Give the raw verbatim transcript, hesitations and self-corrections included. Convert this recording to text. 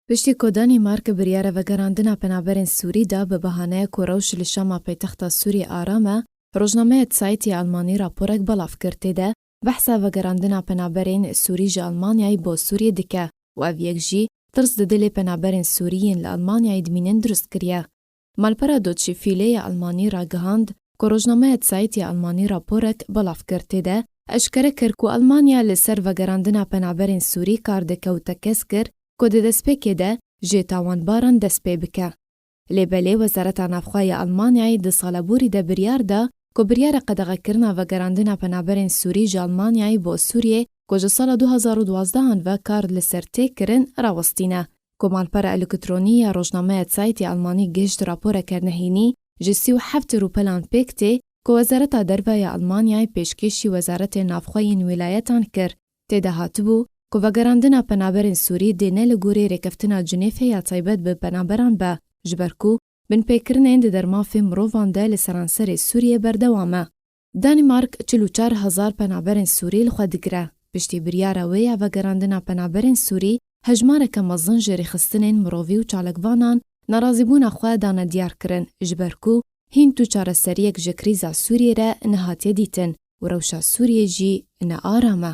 Piştî ku Danîmark biryara vegerandina penaberên Sûrî da bi bahaneya ku rewş li Şama paytexta Sûriyê aram e, rojnameya Zeit ya Almanî raporek belav kir. Tê de behsa vegerandina penaberên Sûrî ji Almanyayê bo Sûriyê dike û ev yek jî tirs di dilê penaberên Sûrî yên li Almanyayê dimînin dirust kiriye. Malpera Deutsche Welle ya Almanî ragihand ku rojnameya Zeit ya Almanî raporek belav kir. Tê de eşkere kir ku Almanya li ser vegerandina penaberên Sûrî kar dike û tekez kir ku di destpêkê de ji tawanbaran dest pê bike. Lê belê Wezareta Navxwe ya Almanyayê di sala borî de biryar da ku biryara qedexekirina vegerandina penaberên Sûrî ji Almanyayê bo Sûriyê ku ji sala du hazar û duwazdeh an ve kar li ser tê kirin rawestîne. Komalpera elektronî ya rojnameya Zeit ya Almanî gihişt raporeke nehênî ji sî û heft rûpelan pêk tê ku Wezareta Derve ya Almanyayê pêşkêşî Wezaretên Navxwe yên wîlayetan kir. Tê de hatibû ku vegerandina penaberên Sûrî dê ne li gorî Rêkeftina Cinêfê ya taybet bi penaberan be, ji ber ku binpêkirinên di dermafê mirovan de li seranserê Sûriyê berdewam e. Danîmark çil û çar hezar penaberên Sûrî li xwe digire. Piştî biryara wê ya vegerandina penaberên Sûrî, hejmareke mezin ji rêxistinên mirovî û çalakvanan nerazîbûna xwe dane diyar kirin, ji ber ku hîn tu çareseriyek ji krîza Sûriyê re nehatiye dîtin û rewşa Sûriyê jî ne aram e.